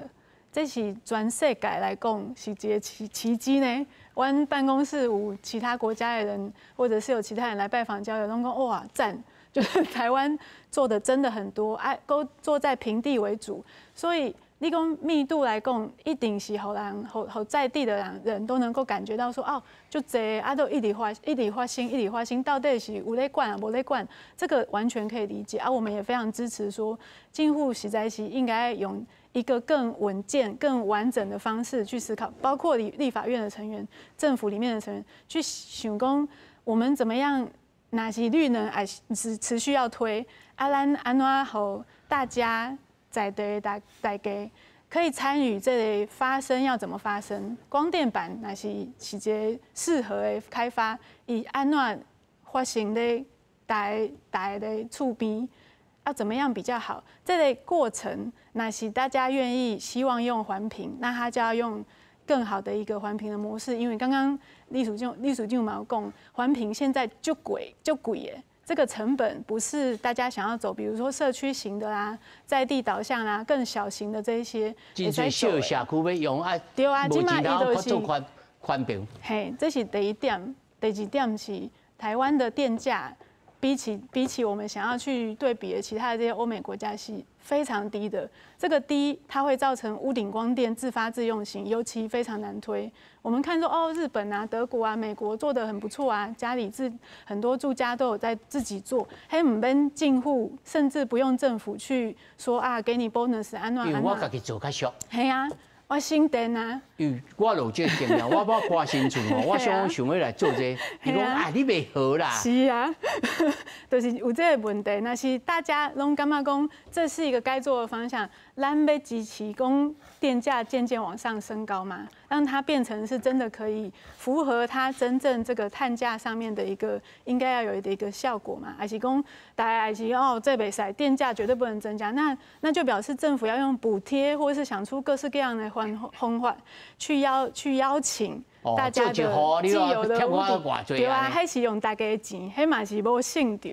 這是全世界來講是一個奇蹟呢。阮辦公室有其他國家的人，或者是有其他人來拜訪交流，攏講哇讚，就是台灣做的真的很多，哎，都做在平地為主，所以你講密度來講，一定是予人、予在地的人都能夠感覺到說，哦，足濟啊，都一直發、一直發生、一直發生，到底是有咧管啊，無咧管，這個完全可以理解啊。我們也非常支持說，政府實在是應該用一個更穩健、更完整的方式去思考，包括立法院的成員、政府裡面的成員去想講，我們怎麼樣，若是綠能還是持續要推，啊，咱按怎予大家在地大家可以參與這個發生要怎麼發生？光電板若是一個適合的開發，伊按怎發生咧大家的厝邊，要怎麼樣比較好？這個過程，若是大家願意希望用環評，那他就要用更好的一個環評的模式。因為剛剛秘書長嘛有講，環評現在足貴足貴的，這個成本不是大家想要走，比如說社區型的啦，在地導向啦，更小型的這一些。
真濟小社區欲用啊，
對啊，這馬伊就是
做環環評。
嘿，這是第一點，第二點是台灣的電價。比起我們想要去對比的其他的這些歐美國家是非常低的，這個低它會造成屋頂光電自發自用型，尤其非常難推。我們看說哦，日本啊、德國啊、美國做得很不錯啊，家裡自很多住家都有在自己做，彼毋免進戶，甚至不用政府去說啊，給你 bonus 按怎按怎。
我家己做較俗。
係啊。我省電啊！
因為我有這個經驗，我搬新厝哦，我想欲來做這個，伊講啊，你袂好啦。
是啊，就是有這個問題。若是大家攏感覺講這是一個該做的方向，咱欲支持講電價漸漸往上升高嘛，讓它變成是真的可以符合它真正這個碳價上面的一個應該要有的一個效果嘛？還是講大家還是哦，這袂使電價絕對不能增加，那就表示政府要用補貼，或是想出各式各樣的方法去邀請大家的既有的屋頂，對啊，彼是用大家的錢，彼嘛是無省著。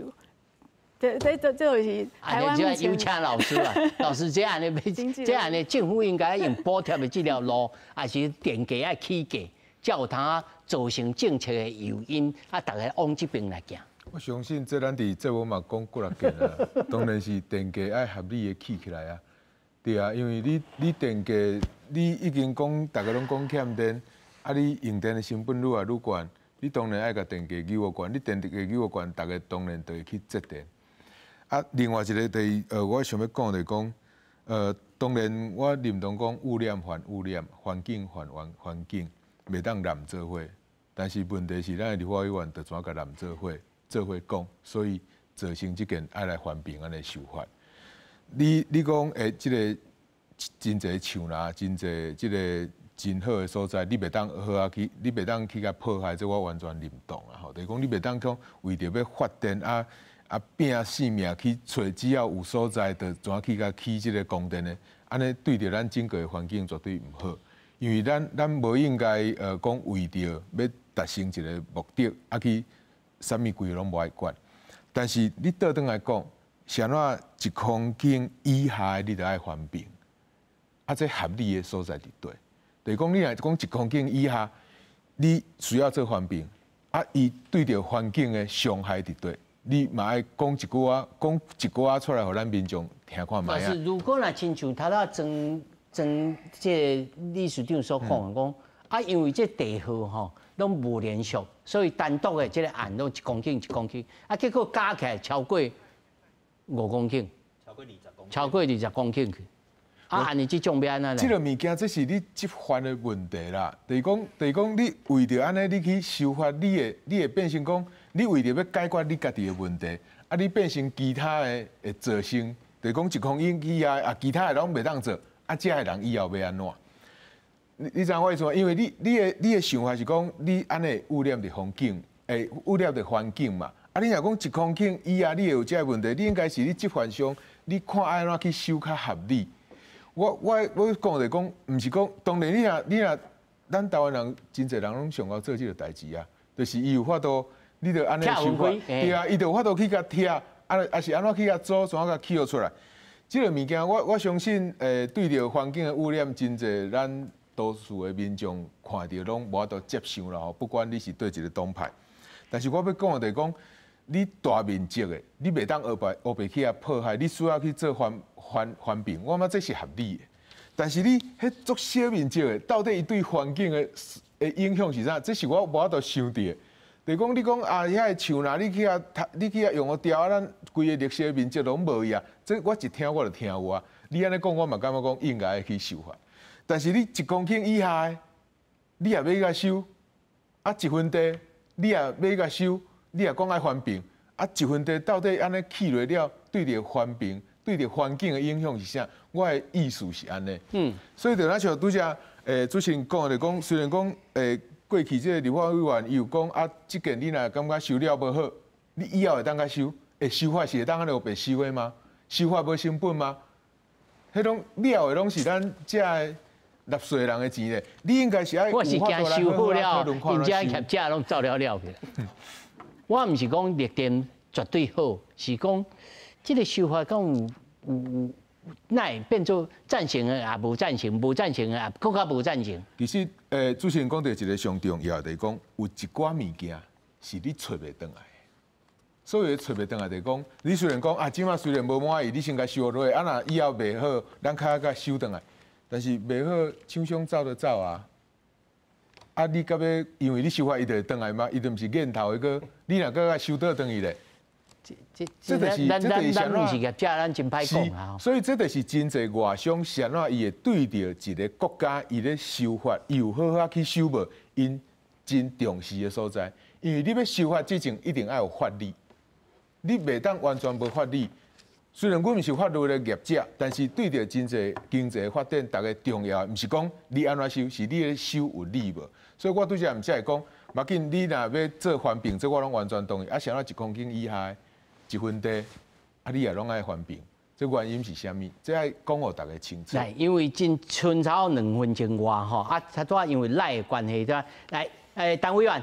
這就是台灣目前。
有請老師啊，老師這按呢，這按呢，政府應該用補貼的這條路，還是電價愛起價，才有通造成政策的誘因，啊，大家往這邊來行。
我相信這咱佇節目嘛講幾若遍啊，當然是電價愛合理的起起來啊。對啊，因為你電價你已經講，大家攏講欠電，啊，你用電的成本愈來愈懸，你當然愛共電價扭懸，你電價扭懸，大家當然就會去節電。啊，另外一個就是，我想欲講就是講，當然我認同講污染還污染，環境還環境，袂當濫做伙。但是問題是，咱的立法委員就怎共濫做伙做伙講，所以造成這件愛來環評按呢修法。你講這個真濟樹林，真濟這個真好的所在，你袂當好啊去，你袂當去共破壞，這我完全認同啊！吼，就是講你袂當講為著欲發電啊啊拚性命去揣，只要有所在，就怎去共起這个光電的，按呢對著咱整個的環境絕對毋好。因為咱無應該講為著欲達成一个目的，啊去啥物規攏無愛管。但是你倒轉來講，是按怎一公頃以下的你著愛環評，啊，這合理的所在佇佗？就是講，你若講一公頃以下，你需要做環評，啊，伊對著環境的傷害佇佗？你嘛愛講一句仔，講一句仔出來，予咱民眾聽看覓啊。
但是如果若親像頭仔莊莊這个理事長所講的講，啊，因為這地號吼攏無連續，所以單獨的這个案攏一公頃一公頃，啊，結果加起來超過5公頃，
超過20公，
超過20公頃去。啊，按呢這種欲按怎呢？
這个物件，這是你執法的問題啦。就是講，你為著按呢，你去修法，你會變成講，你為著欲解決你家己的問題，啊，你變成其他的會造成，就是講一公頃以下啊，其他的攏袂當做，啊，這的人以後欲按怎？你知影我意思無？因為你的想法是講，你按呢污染著風景，會污染著環境嘛。啊，你若講一公頃以下，你會有這个問題，你應該是你執法上，你看愛按怎去修較合理。我講就講，毋是講，當然你若，咱台灣人真濟人攏上𠢕做這个代誌啊，就是伊有法度，你著按呢修法，對啊，伊就有法度去共拆，啊，抑是按怎去共組，怎共起予出來。這个物件，我相信，對著環境的污染，真濟咱多數的民眾看著攏無法度接受啦吼。不管你是佗一个黨派，但是我欲講的就是講，你大面積的，你袂當烏白烏白去遐破壞，你需要去做環評，我感覺這是合理的。但是你彼足小面積的，到底伊對環境的影響是啥？這是我無法度想著的。就是講，你講啊，遐个樹若你去遐，你去遐用予牢啊，咱規个綠色面積攏無去啊。這我一聽我就聽有啊。你按呢講，我嘛感覺講應該去修法。但是你一公頃以下的，你也欲共修，啊一分地你也欲共修，你也講愛環評，啊一分地到底按呢起落了，對著環評、對著環境的影響是啥？我的意思是按呢。所以就若像拄才主持人講的，就講雖然講過去這个立法委員伊有講啊，這件你若感覺修了無好，你以後會當共修，會修法是會當按呢烏白修的嗎？修法無成本嗎？彼種了的攏是咱遮的納稅人的錢咧，你應該是愛
我是驚修好了，𪜶遮業者攏走了了去。我毋是講綠電絕對好，是講這个修法敢有哪會變做贊成的也無贊成，無贊成的也閣較無贊成。
其實，主持人講著一个上重要，就是講有一寡物件是你揣袂轉來的。所謂揣袂轉來，就是講你雖然講啊，這馬雖然無滿意，你先共修落去，啊若以後袂好，咱較共修轉來。但是袂好，廠商走就走啊。啊，你到尾因為你修法，伊就會轉來嗎？伊就毋是念頭的閣，你若閣共修倒轉去咧？
這就是咱咱咱毋是業者，咱真歹講啊。
所以這就是真濟外商是按怎伊會對著一个國家，伊咧修法，伊有好好去修無？𪜶真重視的所在，因為你欲修法之前，一定愛有法理，你袂當完全無法理。雖然阮毋是法律的業者，但是對著真濟經濟發展，逐家重要的，毋是講你按怎修，是你咧修有理無？所以我拄才毋才會講，無要緊，你若欲做環評，這我攏完全同意。啊，啥物一公頃以下的一分地，啊，你也攏愛環評，這原因是啥物？這愛講予逐家清楚。
來，因為真賰差2分鐘外吼，啊，拄仔因為賴的關係，對吧？來，陳委員。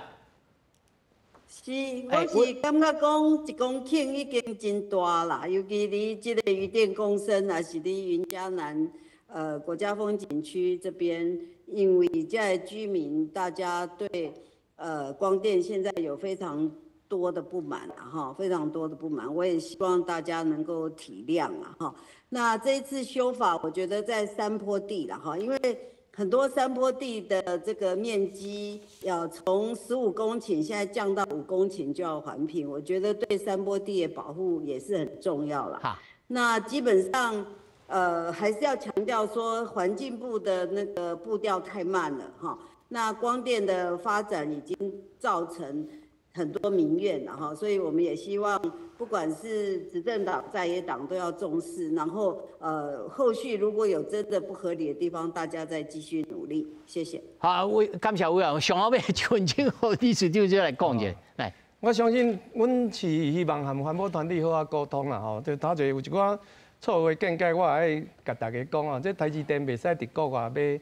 是，我是感覺講一公頃已經真大啦，尤其佇這个漁電共生，抑是佇雲嘉南國家風景區這邊，因為這个居民大家對光電現在有非常多的不滿啊，哈，非常多的不滿，我也希望大家能夠體諒啊，哈。那這一次修法，我覺得在山坡地啦，哈，因為很多山坡地的這個面積要從15公頃現在降到5公頃就要環評，我覺得對山坡地的保護也是很重要啦。那基本上，還是要強調說環境部的那個步調太慢了，哈。那光電的發展已經造成很多民怨了哈，所以我們也希望，不管是執政黨、在野黨都要重視，然後後續如果有真的不合理的地方，大家再繼續努力。謝謝。
好，委感謝委員，上後尾純正好理事長再來講一下，來。
我相信，阮是希望和環保團體好好溝通啦吼。就頭一有一寡錯誤的見解，我愛共大家講啊。這台積電袂使佇國外買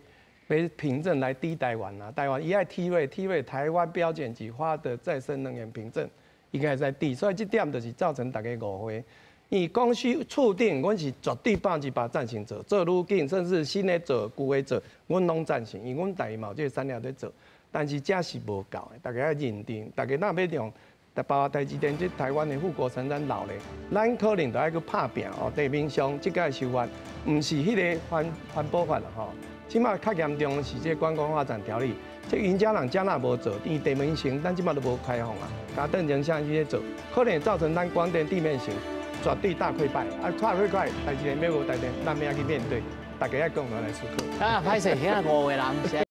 買憑證來抵台灣啊，台灣伊愛 T-rate，T-rate 台灣標準級發的再生能源憑證，應該會使抵，所以這點就是造成大家誤會。因為供需觸電，阮是絕對100%贊成做，做愈緊，甚至新的做、舊的做，阮攏贊成，因為阮台灣嘛有這個產業咧做。但是這是無夠的，大家愛認定，大家若欲用，包括台積電這台灣的護國神山老咧，咱可能都愛去拍拚哦。地面上這個修法，毋是彼个環保法啦吼。這馬較嚴重的是這個觀光發展條例，這雲嘉人遮若無做，伊地面層咱這馬都無開放啊，共鄧前線去做，可能會造成咱光電地面層絕對大潰敗，啊，大潰敗，台積電欲無台電，咱欲按怎去面對，大家愛共同來思考。
啊，歹勢，遐五個人。